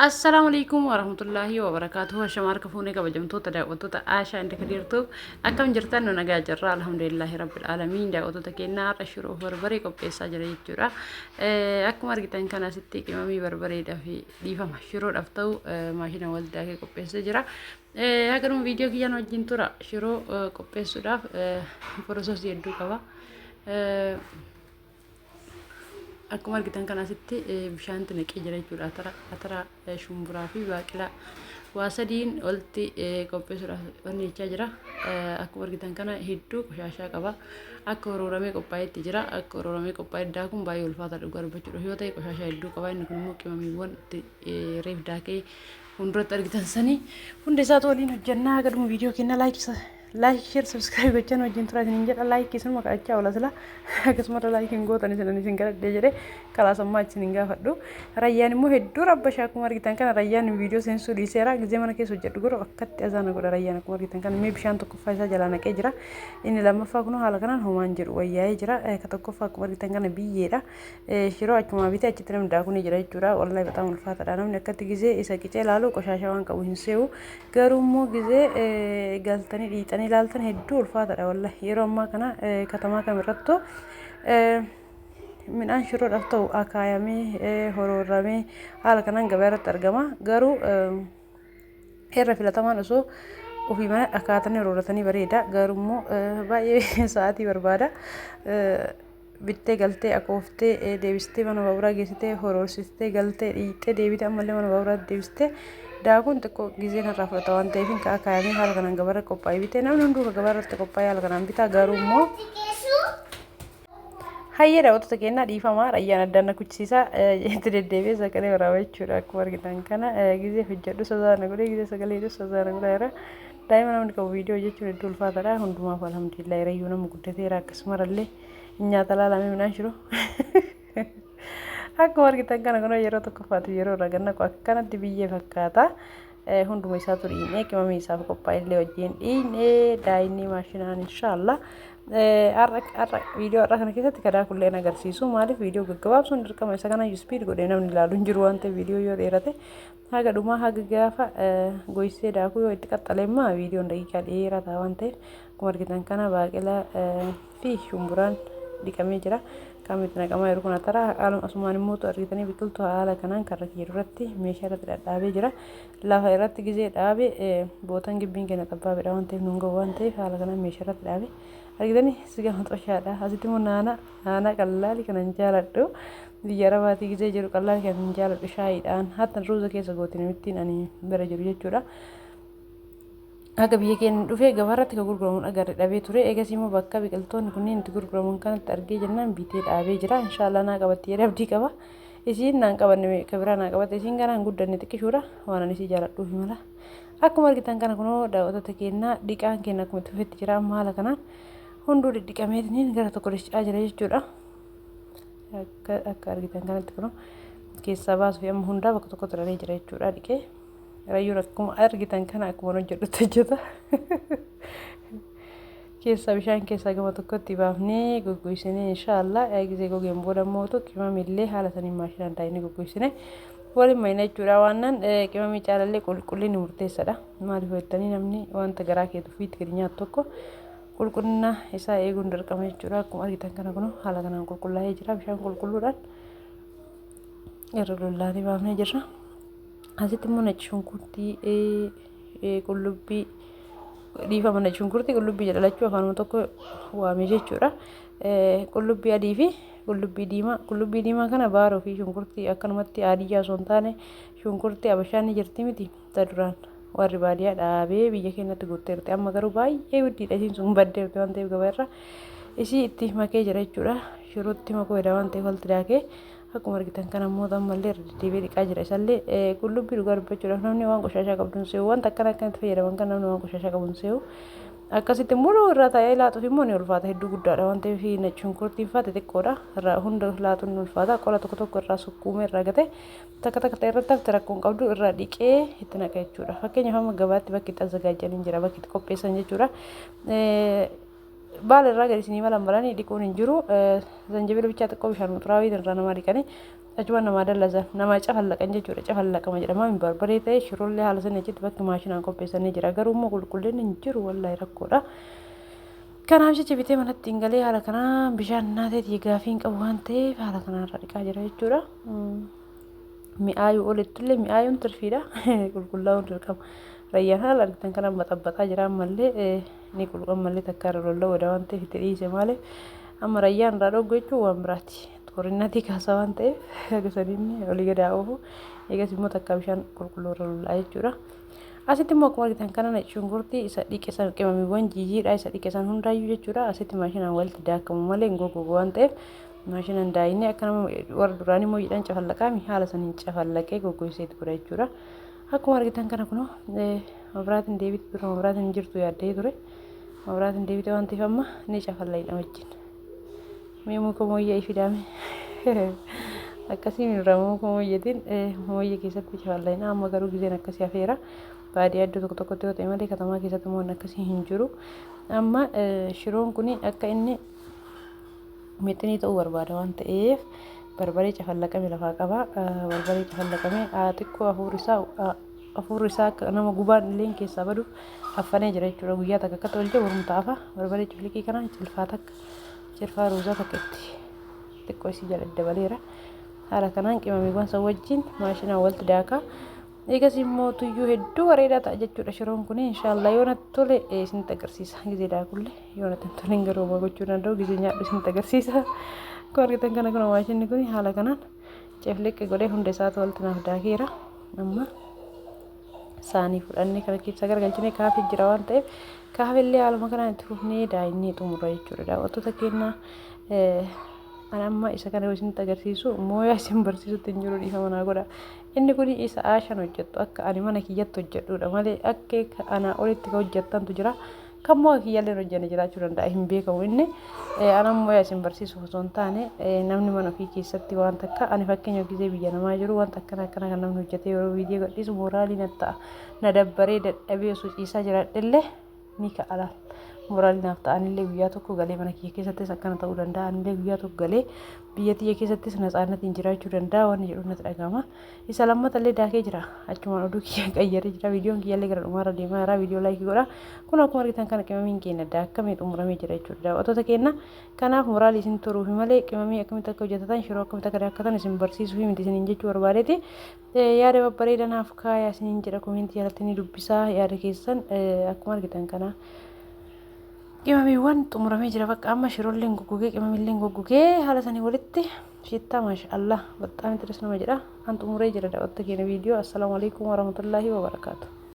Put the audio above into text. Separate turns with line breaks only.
Assalaamu alaikum warahmatullaahi wabarakaatuhu. Ashama harka fuunee kabajamtoota daawwattoota Aashaa inda Kadiirtuu akkam jirtan? Nu nagaa jirra, alhamdulillaahi rabbil aalamiin. Daawwattoota keenyaa, har'a shiroo barbaree qopheessaa jira jechuudha. Akkuma argitan kana asitti qimamii barbareedhaaf, dhiifama, shiroodhaaf ta'u maashina wal daakee qopheessee jira. Haganuma viidiyoo kiyyaan wajjin tura. Shiroo qopheessuudhaaf processii hedduu qaba. Akkuma argitan kana asitti bishaanti naqee jira jechuudha. Atara, atara, shumburaa fi baaqilaa waa sadiin walitti qopheessuudhaaf wanni jechaa jira. Akkuma argitan kana hedduu qoshaashaa qaba. Akka horooramee qophaa'etti jira. Akka horooramee qophaa'e daakuun baay'ee ulfaata, dhugaa dubbachuudhaaf yoo ta'e qoshaashaa hedduu qaba. Inni kun immoo qimamiiwwan itti reef daakee fuulduratti argitan sanii hunda isaatu waliin hojjannaa. Gaduma viidiyoo kenna like, share, subscribe gochaan wajjin turaa isiniin jedha. Like isinuma kadhachaa oola sila, akkasumarra like hin gootan isin, ani isin kadhadhee jedhe kalaas ammaa isin hin gaafadhu. Rayyaan immoo hedduu rabbashaa. Akkuma argitan kana Rayyaan viidiyoo seensuu dhiiseera. Gizee mana keessa hojjedhu garuu akkatti azaana godha Rayyaan. Akkuma argitan kana mee bishaan tokkoffaa isaa jalaa naqee jira. Inni lammaffaa kunoo haala kanaan homaan jedhu wayyaa'ee jira. Ka tokkoffaa akkuma argitan kana biyyeedha. Shiroo achumaa bitee achitti namni daakuu ni jira jechuudha. Wallahi bataam ulfaataadha. Namni akkatti gizee isa qicee ilaalu qoshaashaa waan qabu hin se'u. Garuu immoo gizee galtanii dhiixanii ilaaltan hedduu ulfaataadha wallahi. Yeroo ammaa kana katamaa kamirrattuu midhaan shiroodhaaf ta'u akaayamee horoorramee haala kanaan gabaa irratti argama. Garuu irra filatamaan osoo ofii mana akaatanii horoorratanii bareeda. Garuu immoo baay'ee sa'aatii barbaada. Bittee galtee akooftee deebistee mana baaburaa geessitee horoorsistee galtee dhiixxee deebitee ammallee mana baaburaatti deebistee daakuun xiqqoo gizee narraa fudhata waan ta'eef kan akaayamee haala kanaan gabaarra qophaa'ee bitee namni hunduu gabaarratti qophaa'ee haala kanaan bitaa. Garuu immoo hayyee daawwattoota keenyaa, dhiifamaa, Rayyaan addaan na kuchisiisaa itti deddeebi'ee sagalee waraabaa jechuudha. Akkuma argitan kana gizee hojjedhu sozaana godhee, gizee sagalee hidhu sozaana godhaa jira. Daa'ima namni qabu viidiyoo hojjechuun hedduu ulfaataadha. Hundumaaf alhamdulillah, Rayyuu nama guddateera. Akkasumarallee nyaata laalamee midhaan shiroo akkuma argitan kana kun yeroo tokkoffaatu yeroo irraa gannaqu akkanatti biyyee fakkaata. Hunduma isaatu dhiinee qimamii isaaf qophaa'e illee wajjin dhiinee daa'imni maashinaan inshaallah. Har'a viidiyoo har'a kana keessatti kadaa kulleen agarsiisu. Maaliif? Viidiyoo gaggabaabsuun dirqama isa kana speed godhee namni ilaalu hin jiru waan ta'eef, viidiyoo yoo dheerate haga dhumaa haga gaafa goysee daakuu yoo itti qaxxaleemmaa viidiyoon daqiiqaa dheeraa ta'a waan ta'eef. Akkuma argitan kana baaqelaa fi shumburaan dhiqamee jira. Kan itti naqamaa jiru kun atara. Asumaan immoo argitanii biqiltuu haala kanaan karra kiyya duratti meeshaa irratti dhadhaabee jira. Lafa irratti gizee dhaabe bootan gibbiin keenya xabbaabeedha waan ta'eef nuun gahu waan ta'eef haala kanaan meeshaa irratti dhaabe. Argitanii siga maxxashaadha. Asitti immoo naana, naanaa qallaalii kanan jaaladhu. Biyya Arabaatii gizee jiru qallaalii kanan jaaladhu, shaayiidhaan hatta ruuza keessa gooti namittiin ani bira jiru jechuudha. Haga biyya keenya dhufee gabaarratti kan gurguramuun agarre dhabee ture. Eegas immoo bakka biqiltoonni kunneen itti gurguraman kanatti argee jennaan bitee dhaabee jira. Inshaallah naa qabatti jedhee abdii qaba. Isiin naan qabanne, ka biraa naa qabatte. Isiin ganaan guddanne xiqqishuudha waan ani isii jaaladhuuf mala. Akkuma argitan kana kunoo daawwattoota keenyaa, dhiqaan keenya akkuma itti fufetti jira. Amma haala kanaan hunduu dhidhiqameetiin gara tokko dacha'aa jira jechuudha. Akka argitan kanatti kunoo keessaa baasuu fi amma hundaa bakka tokkotti raree jira jechuudha dhiqee. Rayyuun akkuma argitan kana akkuma hojjedhutti hojjeta. Keessaa bishaan keessaa gama tokkotti baafnee goggoysinee inshaallah gisee gogeen booda mootu qimamillee haala saniin maashinaan daayinee goggoysine waliin mayna jechuudha. Waan nan qimamii caalallee qulqullinni murteessaadha. Maaliif jettanii, namni wanta garaa keetu ofiitti gadi nyaatu tokko qulqullina isaa eeguun dirqama jechuudha. Akkuma argitan kana kun haala kanaan qulqullaa'ee jira. Bishaan qulqulluudhaan irra lollaanee baafnee jirra. Asitti immoo nachi shunkurtii, qullubbii, dhiifama, nachi shunkurtii qullubbii jedha, lachuu afaanuma tokko waamee jechuudha. Qullubbii adii fi qullubbii diimaa. Qullubbii diimaa kana baaroo fi shunkurtii akkanumatti adiyyaa osoo hin taane shunkurtii abashaan ni jirti miti, ta duraan warri baadiyyaa dhaabee biyya keenyatti guutteerti. Amma garuu baay'ee guddiidha, isiin sun baddeerti waan ta'eef gabaa irra isii itti makee jira jechuudha. Shirootti makuu jedha waan ta'eef walitti daakee. Akkuma argitan kana immoo ammallee irra deddeebi'ee dhiqaa jira isallee. Qullubbii dhugaa dubbachuudhaaf namni waan qoshaashaa qabdu hin se'u. Wanta akkana akkanatti fayyadaman kan namni waan qoshaashaa qabu hin se'u. Akkasitti muluu irraa taa'ee laaxuuf immoo ni ulfaata, hedduu guddaadha waan ta'eef. Shunkurtiin faa xixiqqoodha, irraa hunda laaxuun ni ulfaata. Qola tokko tokko irraa sukkuumee irraa gate, takka takka ta'e irratti hafte rakkoon qabdu irraa dhiqee itti naqa jechuudha. Fakkeenyaaf amma gabaatti bakki itti azagaajanii jira, bakki itti qopheessan jechuudha. Baala irraa gadi isinii malan malanii dhiquun hin jiru. Zanjabila bichaa xiqqoo bishaan muxuraawii irraa namaa dhiqanii Achuma namaa dallazan namaa cafallaqan jechuudha. Cafallaqama jedhama. Barbaree ta'e shiroollee haala sanii achitti bakki maashinaan qopheessanii jira. Garuu immoo qulqullinni hin jiru, wallaahi rakkoodha. Kanaaf jecha bitee manatti hin galee haala kanaan bishaan naateetii gaafii hin qabu waan ta'eef haala kanaan irra dhiqaa jira jechuudha. Mi'aayuu olittullee mi'aayuun tirfiidha. Qulqullaa'uun dirqama. Rayyaan haala argitan kanaan baxabbaxaa jira, ammallee ni ammallee takka irra lolla'uudha waan ta'eef itti dhiise malee amma rayyaan irraa dhoggu jechuun waan biraati. Xoorinnatii kaasa waan ta'eef haga saniin olii gadi haa oofu. Eegas immoo takka bishaan qulqulluu irra lolla'a jechuudha. Asitti immoo akkuma argitan kana shunkurtii isa dhiqe san, qimamiiwwan jijiidha isa dhiqe san hundaayyuu jechuudha. Asitti maashinaan walitti daakamu malee hin goggogu waan ta'eef maashinaan daayinee akka nama warra duraanii mooyyiidhaan cafallaqaami haala saniin cafallaqee goggogsee itti godha jechuudha. Akkuma argitan kana kunoo mabraatiin deebite. Dura mabraatiin hin jirtu yaaddee ture. Mabraatiin deebite waan ta'eef amma ni cafallaqna wajjin. Mee muka mooyyee fidaame. Akkasii dura muka mooyyeetiin mooyyee keessatti cafallaqna, amma garuu gizeen akkasii hafeera. Baadiyyaa iddoo tokko tokkotti yoo ta'e malee katamaa keessatti immoo akkasii hin jiru. Amma shiroon kun akka inni mixinii ta'uu barbaada waan ta'eef barbaree cafallaqame lafaa qaba. Barbaree cafallaqame xiqqoo hafuurri isaa akka nama gubaan illee keessaa baduuf affanee jira jechuudha. Guyyaa takka akka tolche borumta afa. Barbaree cifliqii kana cilfaa takka, cilfaa ruuzaa takka itti xiqqoo isii jala dabaleera. Haala kanaan qimamiiwwan san wajjin maashinaan walitti daakaa. Eegas immoo tuyyuu hedduu bareedaa ta'a jechuudha shiroon kun. Inshaallah yoo natti tole isinitti agarsiisa gizee daakullee, yoo natti hin tole garuu homaa gochuu danda'u, gizee nyaadhu isinitti agarsiisa. Akkuma argitan kana kun maashinni kun haala kanaan cifliqqi godhee hunda isaatu walitti naaf daakeera. Amma saanii fudhannee kana keessa garagalchinee kaafii jira waan ta'eef kaafillee haaluma kanaan itti fufnee daa'innee xumura jechuudha. Daawwattoota keenyaa, ani amma isa kana yoo isinitti agarsiisu mooyaa isin barsiisutti hin jiru, dhiifama naa godha. Inni kun isa Aashaan hojjettu akka ani mana kiyyatti hojjedhudha malee akka anaa olitti kan hojjettantu jira. Kan moo kiyyallee hojjenne jiraachuu danda'a, hin beekamu inni. Ana mooyaa isin barsiisuuf osoo hin taane namni mana ofii keessatti waan takka, ani fakkeenya gisee biyya namaa jiru wanta akkana akkana kan namni hojjetee yeroo viidiyoo gadhiisu mooraalii na ta'a. Na dabbaree dadhabee osoo ciisaa jiraadhellee ni ka'a laal. Mooraalii naaf ta'anillee guyyaa tokko galee mana kiyya keessattis akkana ta'uu danda'a. Anillee guyyaa tokko galee biyya tiyya keessattis natsaannatiin jiraachuu danda'a waan jedhu natti dhagahama. Isa lammatallee daakee jira. Achumaan oduu kiyya qayyaree jira. Viidiyoon kiyyallee gara dhumaarra deemaa jira. Viidiyoo like godha. Kun akkuma argitan kana qimamiin keenya daakamee xumuramee jira jechuudha. Daawwattoota keenya, kanaaf mooraalii isin turuufi malee qimamii akkamitti akka hojjetatan, shiroo akkamitti akka daakkatan isin barsiisuufi miti isiniin jechuu barbaadeeti. Yaada babbareedaa naaf kaayaa isiniin jedha, comment jalatti ni dubbisaa yaada keessan. Akkuma argitan kana qimamiiwwan xumuramee jira, bakka amma shiroolleen goggogee, qimamilleen goggogee haala sanii walitti shittaa maasha Allah baxxaam itti nama jedha. An xumuree jira, daawwattoota keenya viidiyoo. Assalaamu alaikum warahmatullaahi wabarakaatu.